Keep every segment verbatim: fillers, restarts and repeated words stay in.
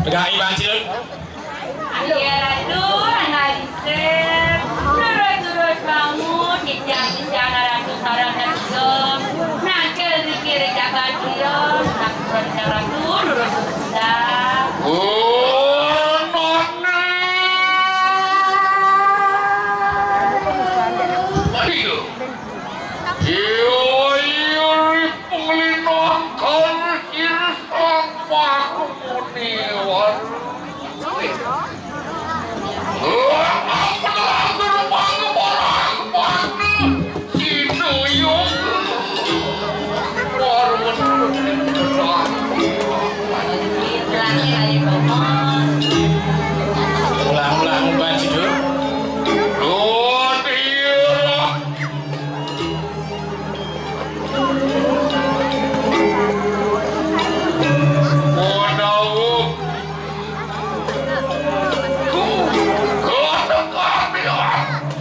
Pegai, Bang Cidul. Iya, Ratu, anak isep. Terus-terus bangun, titiang-titiang Ratu sareng Ratu. Nangkil di kiri jagat dia, nangkil di Ratu, lurus sudah. Oh, nona. Ayo. Iya, iya, ri penglinan karo sirsang pakumune. Wah, apa langsung pangeborang pange sinuyung. Warung. Ulang-ulang, Mbak Cidul. Oh, iya.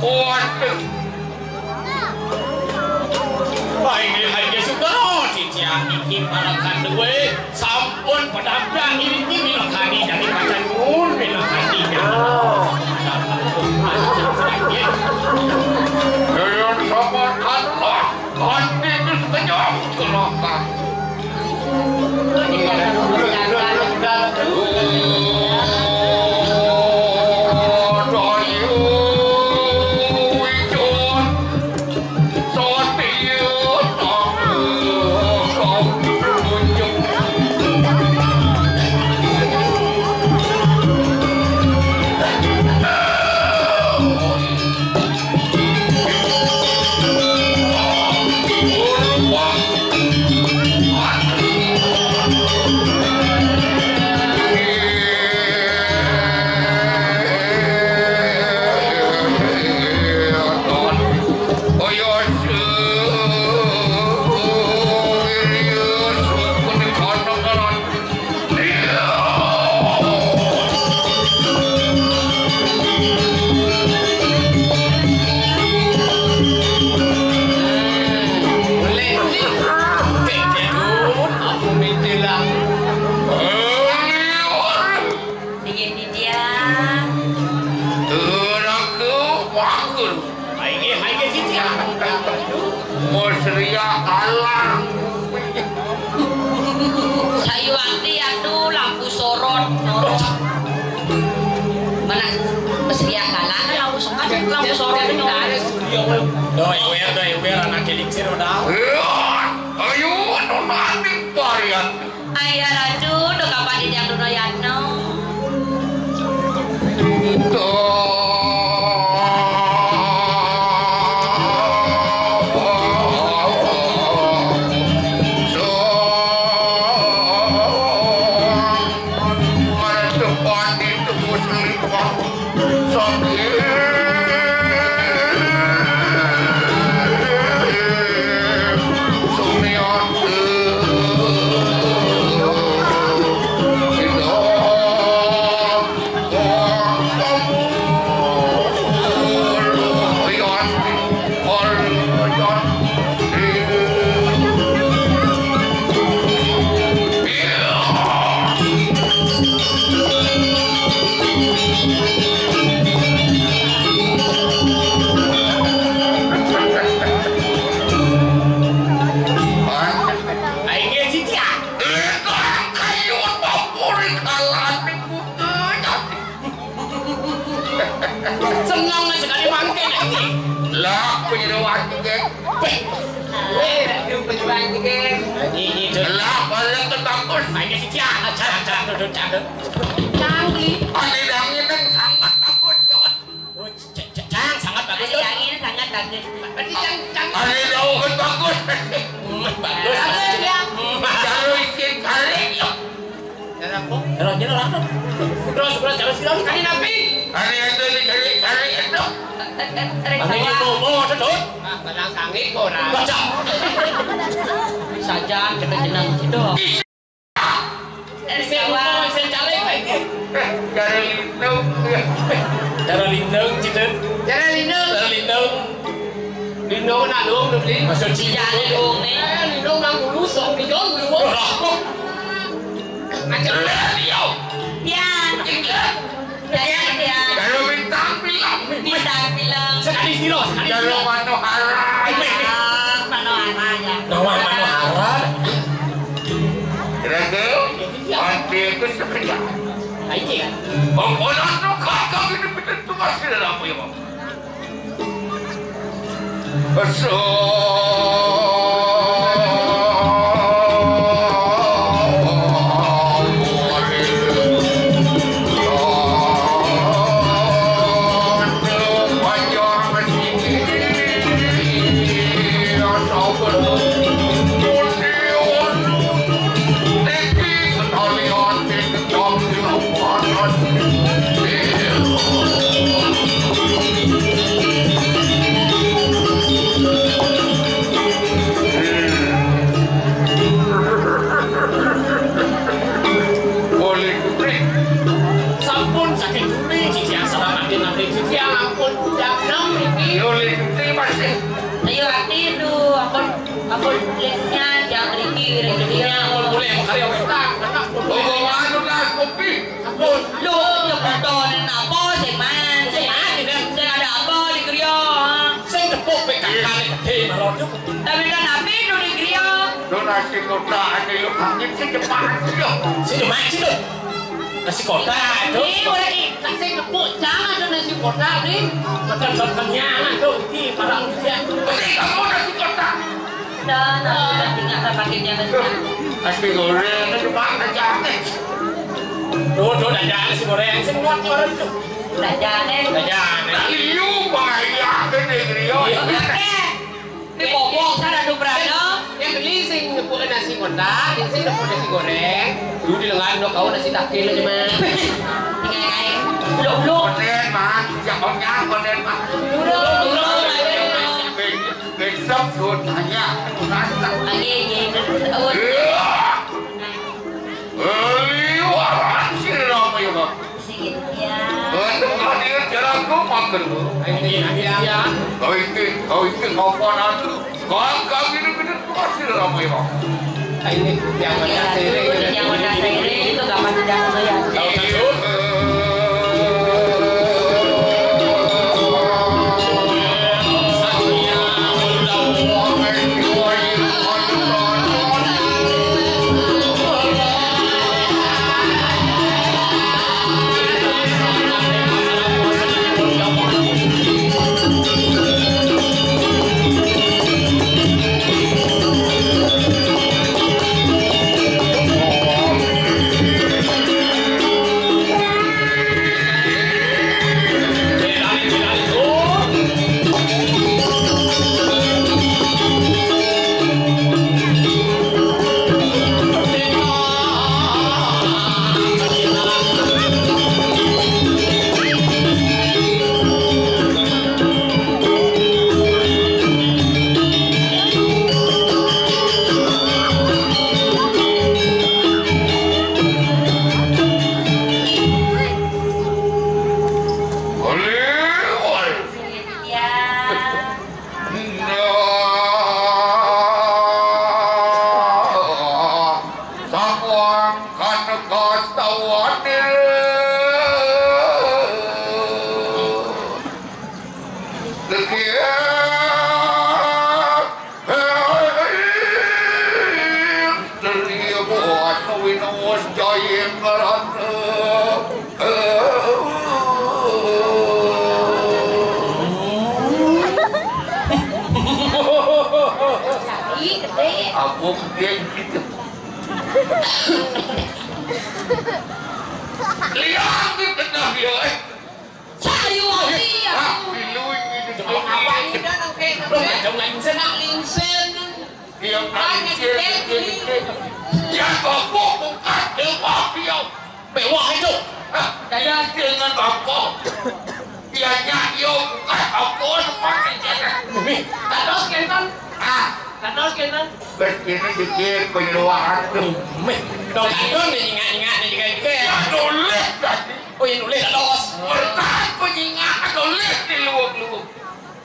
Waduh. Wah, inggih, inggih, sugeng titiang niki para kaduwe. Sampun pedabdab niki minakadi dadi macan nuwun minakadi. Kalian sampun kalah, kanthi sekejap celaka. Inggih, Ditya. Turaku, wangsul. Inggih, inggih, Ditya. Musria kalah. Sayuwakti atuh lampu sorot. Mana? Musria kalah, lampu sorot, lampu sorot. Doi wer, doi wer, anak eliksir udah. Ayo, anu maning varian. Ayah Ratu, duka pati tiang Duna Yatna. Aing ge ciciak. Kayu papurik alami kudu. Seneng sekali mangke, anjing. Lah, penyewaan juga. Weh, penyewaan juga. Lah, balik ke kampus. Aing ge ciciak. Acar, acar, duduk, acar. Canggih. Ane dangin yang sangat bagus, kawan. Oh, c-, c-, cang, sangat bagus, Ane tuh. Dangin sangat bagus. Berarti cang, cang. Ane jauh kan bagus. Hmm, bagus. Bagus, ya. Hmm. Jalur isin kali, ya. Jalan, kok? Jalan, jalan, langsung. Terus, terus, jalan, jalan. Ane napi? Ane itu di kali, kali itu. Eh, eh, eh, Ane sawah. Itu, oh, sedot. Ah, tenang, sangit, orang. Baca. Saja, kita jenang, gitu. Sing, sing caleg lagi. Cara lindung. Cara lindung, gitu. Cara lindung. Cara lindung. Lindung nak dong, dong, beli. Maksud cing. Jangan dong, nih. Eh, lindung mang dulu, sok lindung dulu. Wah. Macam. Lah, yo. Dia Kilo sekali. Jalo Manohara. Manohara ya. Nama Manohara? Kira-kira, mati ku sekejap. Aji. Bang, orang tu kagak ini betul tu masih dalam apa ya, Bang? Boleh Putri. Sampun saking Putri, Cici yang selamat nanti Cici yang ampun jam enam ini. Boleh Putri masih. Ayo hati itu, ampun, ampun lihatnya jam ini, ini. Ampun boleh karya kita, karena ampun. Oh, bawa anu lah, kopi. Ampun. Lho, ya betul napa sing man? Sing man, sing ada apa di griya? Sing tepuk P K K nek gedhe marang. Tapi kan api nu di griya. Lho, nasi kotak ane yo angin sing cepat yo. Sing cepat sih, lho. Nasi kotak, lho. Ini ora iki, tak sing tepuk jangan ada nasi kotak, Bli. Makan kenyang, lho, iki barang dia. Mesti kamu nasi kotak. Dan aku nanti nggak pakai dia. Nasi goreng, nasi makan, jangan. Duh, duh, dak jane sing goreng, sing muat ora itu. Dak jane. Dak jane. Liu bahaya kene griya. Iya. Oke. Di bobok sana do berada. Yang beli sing nyebut nasi kotak, yang sing nyebut nasi goreng. Lu di lengan lo kau nasi takil aja, Mas. Tinggal ae. Ulo-ulo. Konten, Mas. Ya, konten, konten, Mas. Ulo-ulo. Besok suruh tanya. Lagi, lagi. Iya. Liwaran sira rama ya, Pak. Sing ya. Bener kan dia jalan rumah ke lu. Ini dia. Kau itu, kau itu kapan anu? Kau kami ini bener rumah sira rama ya, Pak. Ini yang mana sini? Yang mana sini itu kapan tidak ya? Kau itu. Nah, sapuang kan kastawane. Sekian. Dari buat winus jayeng rana. Cai gedé. Aku gedé gitu. Lihat di tengah dia, eh. Sayu ati ya. Ah, pilu iki. Apa iki? Lo nggak ada lain sen. Nak lingsen. Iya, lingsen. Ya, kok bukan dewa dia. Mewah itu. Ah, dadah dengan apa? Dianya yo bukan apa tempat di sana. Mimi. Terus kenten. Ah, terus kenten. Terus ini dikit penyuluhan tuh. Mimi. Dong itu nih ingat-ingat nih juga juga. Ya, nulis tadi. Oh, yang nulis los. Bertahan penyinga atau lihat di luwung-luwung.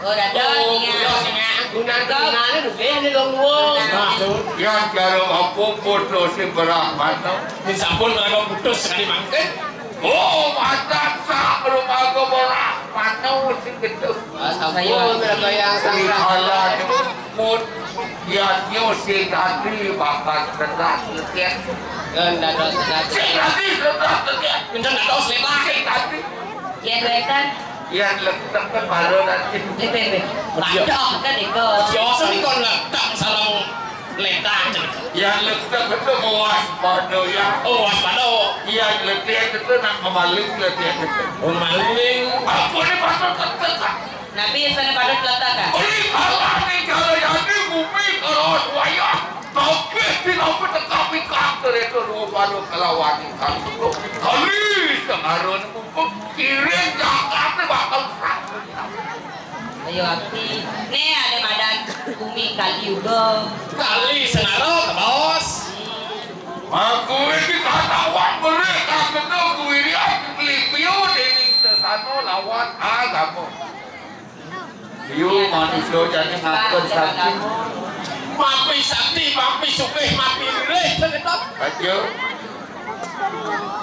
Oh, dadah, oh, iya, sing aku nang kenane lho, eh, ning wong. Nah, ya jare apa padha sing berah mata. Ini sampun mereka putus sekali mangkin. Oh, mata sak rumah aku berah mata. Sing gedhe. Sampun, Raka Hyang Sang Prabu. Mut, yadnya sing tadi bakal tegas letek. Kan dados tegas. Sing tadi tegas letek. Pinten dados letek? Sing tadi. Yen wétan. Yen letek kan baru nanti. Nggih, nggih, nggih. Waduh, kan niku. Biasa niku letek sareng letek. Yen letek itu mau waspada ya. Oh, waspada. Yen letek itu nak kembali letek itu. Oh, maling. Apa ini patut letek, Kak? Nabi sane patut letek, Kak? Uli kalah ning jala yani bumi karo wayah. Kabeh dina teka pikantuk itu rupa kelawan ingkang telu. Kali sengaran mumpung kiring jangkate bakal sanggup. Ayo, abdi. Nih, ada madan bumi kali uga. Kali sengaro, Bos. Aku iki katawan bener kagena kuwirian lipio dening sesano lawan agama. Yo manusia jane ngatur sakti. Mapi sakti, mapi sugih, mapi lirih, begitu. Aja.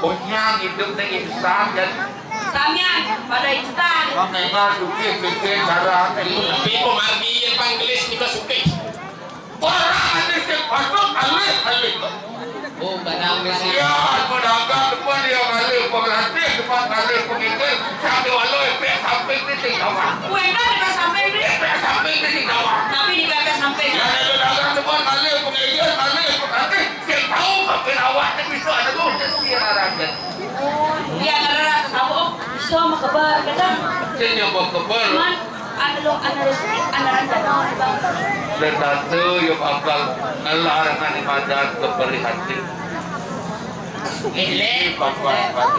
Bonyang hidup ning instan, kan? Samian pada instan. Mangga sugih bikin darah. Tapi pemargi yang panggelis nika sugih. Ora ane sing patut alih-alih. Oh, barang wis. Ya, pedagang depan dia ngalih pengelatih, depan ngalih pengikir, sambil walau efek samping ni sing kawan. Kuwi kan efek samping ni. Efek samping ni sing kawan. Tapi di efek samping. Ya, ada pedagang depan ngalih pengikir, ngalih pengelatih, sing tahu makin awak ni bisa ada tu, mesti arahkan. Iya, karena rasa tahu, oh, bisa mah kebar, kadang. Sing nyoba kebar. Cuman, anu lo, anu rezeki, anu rencana, Bang. Setatu yo bakal ngelarang animadan keprihatin. Ini, Bapak, Bapak.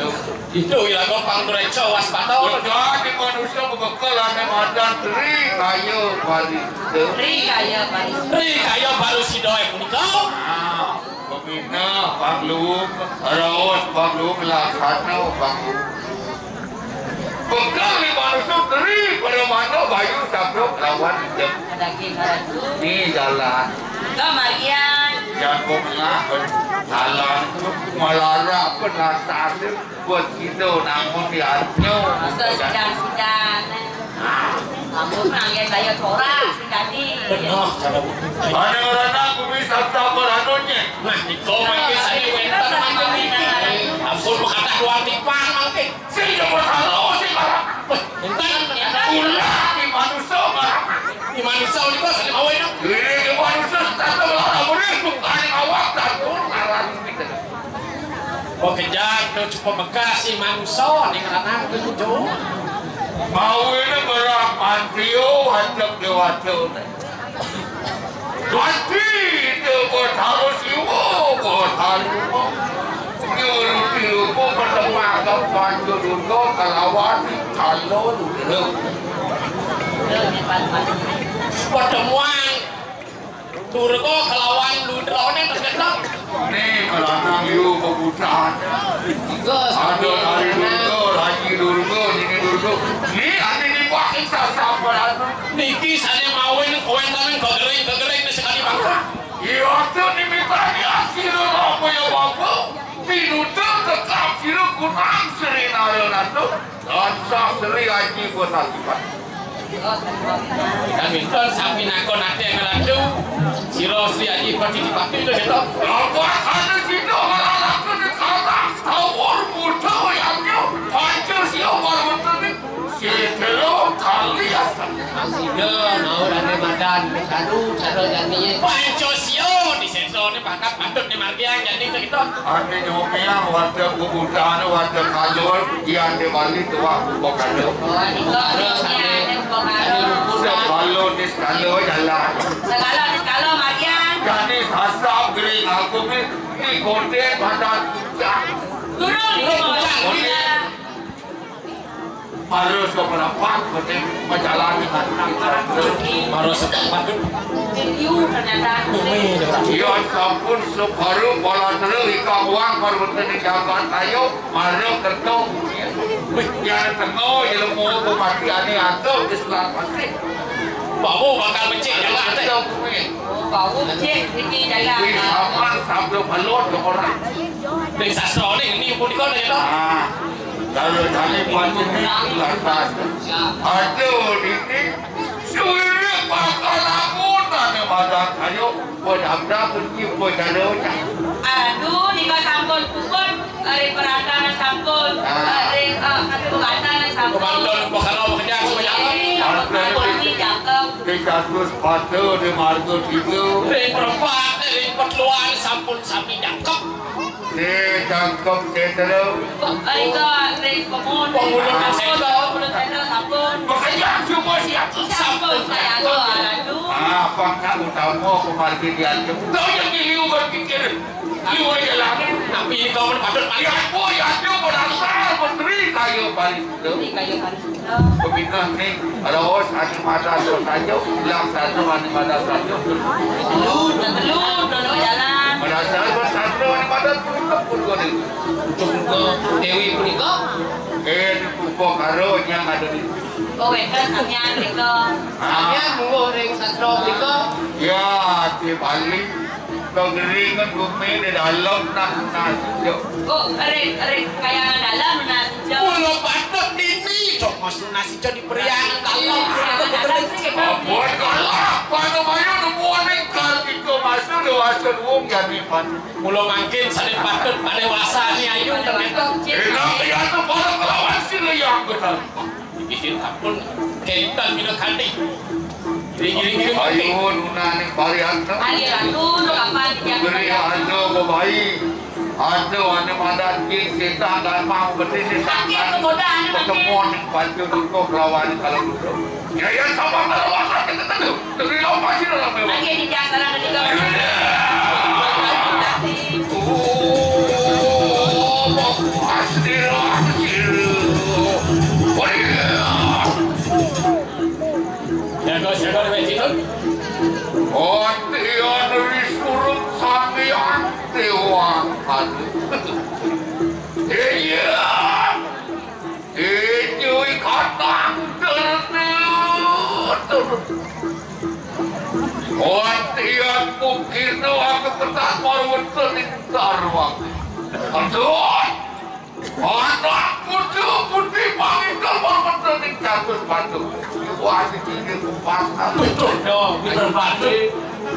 Itu wilaga pangdureca waspada. Udah di manusia bebekel animadan tri kaya bali. Tri kaya bali. Tri kaya baru sidoe punika. Ah. Pemina, Bang Luwung, raos, Bang Luwung, laksana, Bang Luwung. Bekal lima rusuk teri, pada mana bayu sabruk lawan idep. Daging ratu. Ni jalan. Kemarian. Yang kau tengah, jalan, malara, penasar, buat kita, namun di hatinya. Masa sidang-sidang. Ampun, nanggen daya corak, sing dadi. Bener, cara bener. Ana ngrana kuwi sabda peranonye. Nah, nika mangke sami wenten manten niki. Ampun, mekaten wong tipan mangke. Sing jebul halo, sing marah. Weh, enten. Ulah di manusa marah. Di manusa nika sing mawe, no? Dene di manusa, tata lara muni, bukan awak, tata lara muni. Pekerjaan tu cukup bekas si manusia ni kerana begitu. Mau ini berah mantio, hadap dewata. Ganti itu buat harus iwo, buat harus iwo. Nyuruh tiupu pertemakan pancu dulu kelawan calon dulu. Pertemuan Durga kelawan Ludrane terkenal. Ni kelanang yu kebutan. Ada hari Durga, Haji Durga, ini Durga. Ni ane ni pakai sasapan. Niki sane mawin kawentanan gegering-gegering ni sekali bangka. Iya tu ni mitani asira apa ya bapa. Tinutur tekap sira kunang seri nara natu. Tansah seri aji buat akibat. Kami ton sami nakon ate ngeladu. Sira seri aji pati dipati to, gitu. Lawan ada sida ngalalaken kata tawur buta wayangnya. Pancur sia warwetene. Sitelo kali asal. Sida mau rame madan, kadu, cara jani. Pancur sia di sesone pakat patut dimargiang jani to, gitu. Ane nyomeang warteg bubutane, warteg kalor, yan de Bali tuah buka kalor. Oh, nika nyomeang warteg bubutane. Sekalo ni sekalo jalan. Sekalo ni sekalo, Marian. Jadi sasam gering aku ni, ni konden padan puncak. Turun ni konden. Mara seperempat penting menjalani mara seperempat. Iya, sampun separuh pola terus ikang uang perwetene jagat ayo mara kerto. Wih, ya tengok ilmu bupati ane atur di sebelah pasti. Bawa bakal becik jalan teh. Bawa becik ini jalan. Wih, sampun sabda balon orang. Ning sastra ning ini punika to, ya, to? Ah. Kalau tali pancing ni lantas. Aduh, ini suara bakal lamun ane madan kayu. Buat abrak kunci buat ada. Aduh, nika sampun puput, ring perantauan sampun, ring, eh, kata pembantanan sampun. Pembantanan bakal kerja semuanya. Ring, sampun kami jangkep. Di kasus patu di marga tiga. Ring perempat, ring perteluan sampun sami jangkep. Di jangkep setelu. Ring ke, ring pemun. Pemulung setelu. Pemulung setelu sampun. Makanya semua siap. Sampun, saya aduh, aduh. Ah, pangkat utama pemargi diantuk. Tahu yang diliu berpikir. Liu aja lah. Tapi ini kau patut melihat. Oh, ya, dia berasal menteri kaya paling. Menteri kaya paling. Pemina ni, raos ati madan sajo, laksana ati madan sajo. Telur, telur, telur jalan. Berasal bersatu ati madan pun pun kau ni. Untuk Dewi punika. Eh, di Purba Karo yang ada di. Oh, wénten samian mrika. Samian mungguh ring sastra mrika. Ya, di Bali. Kegeringan bumi di dalam nah, nah, sejak. Oh, ring, ring kayangan dalam nah, sejak. Mula patut dini, cok mas nah, sejak di periangan dalam. Ampun, kalah. Pada mayu nemuan ning kal kita masa dewasa wong jani pan. Mula mangkin sané patut panéwasani ayu ternyata. Enak ya tuh para kelawan sira yang benar. Iki sampun kénten minakadi. Giring-giring, giring. Ayo, nunane Parianta. Ari Ratu, no kapan dijangkau? Beri anu, bebaik. Anu, anu madan king, kita nggak mau berdiri. Sakit kemudahan, sakit. Pertemuan yang panjang untuk lawan kalau dulu. Ya, ya, sama kalau lawan kita tentu. Tapi lo pasti dalam memang. Lagi di dasar ada tiga orang. Jaga, jaga, Pak Jinun. Otian ri surup Sang Hyang Dewa Kali. Iya. Ijo ikatan tertentu. Watian mungkin aku ketak marweten ing tarwang. Aduh. Anak muda putih pangikel marweten ing catus batu. Wah, iki kumpang. Betul dong, betul batu.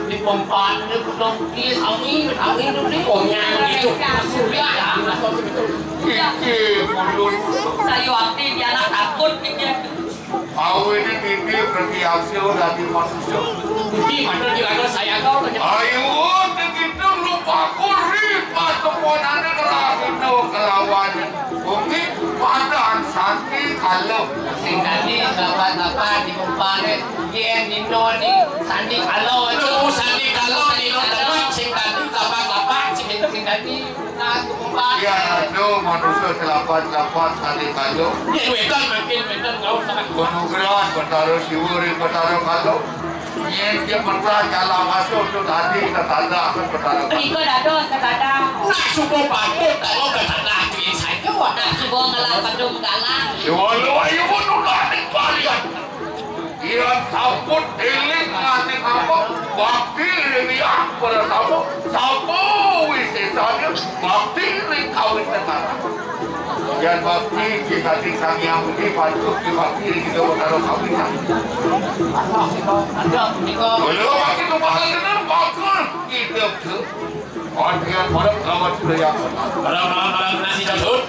Di pempatnya betul. Iya, sami, sami itu nih. Oh, iya, itu. Surya, ya. Iki mulut. Saya waktu dia anak takut nih dia. Awene mimpi bertiaksi dadi manusia. Di mana di laga saya kau tanya. Ayo, begitu lupa kuri patemonane kerahino kelawan. Umi padan santi kalau. Sing tadi sahabat-sahabat di kumpane, yen dino di santi kalau. Lu santi kalau, dino teman, sing tadi sahabat-sahabat, sing, sing tadi. Yen ada manusia selapat-selapat kali kayo. Yen wedan makin wedan kau sangat. Penugrahan Betara Siwa ring Betara Kala. Yen dia mentah jalan masuk tu tadi tertanda ke Betara Kala. Menika dados tertanda. Nak suba patut kalau tertanda duit saja. Nak suba ngelah pedung galang. Siwa lu ayu pun udah ning kalian. Yen sampun eling nganing apa? Bakti ring Hyang Parasama, sampun wisesane bakti ring kawitan. Yen bakti kita ring Sang Hyang Budi, patut dibakti ring kita Betara Kawitan. Ada, ada, ada. Belum lagi tu bakal kena bakal hidup tu. Panjenengan para pengamat budaya. Para pengamat nasi jadut.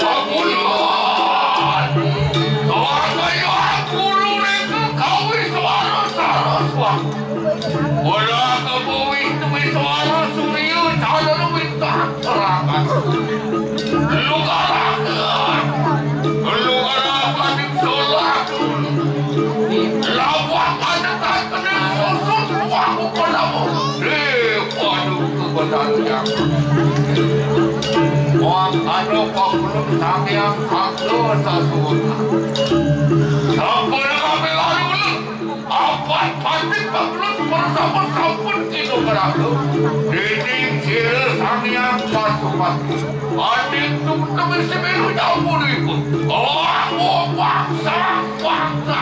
Ampun. Kawan kaya aku lu mereka kawin suara saraswat. Ora kebuwi duwe suara surya calon bintang terangan. Lu karaga. Lu karaga di solah. Lawan ada tak kenal susun buah bukan lamun. Eh, waduh, kebetulan yang. Wah, ada pakulun samyang satu sasuwun. Sampun kami lalu. Apan patik pakulun bersama sampun kita berlaku. Dinding sila samyang pasupati. Adik tu temen semelu jauh pun ikut. Oh, oh, bangsa, bangsa.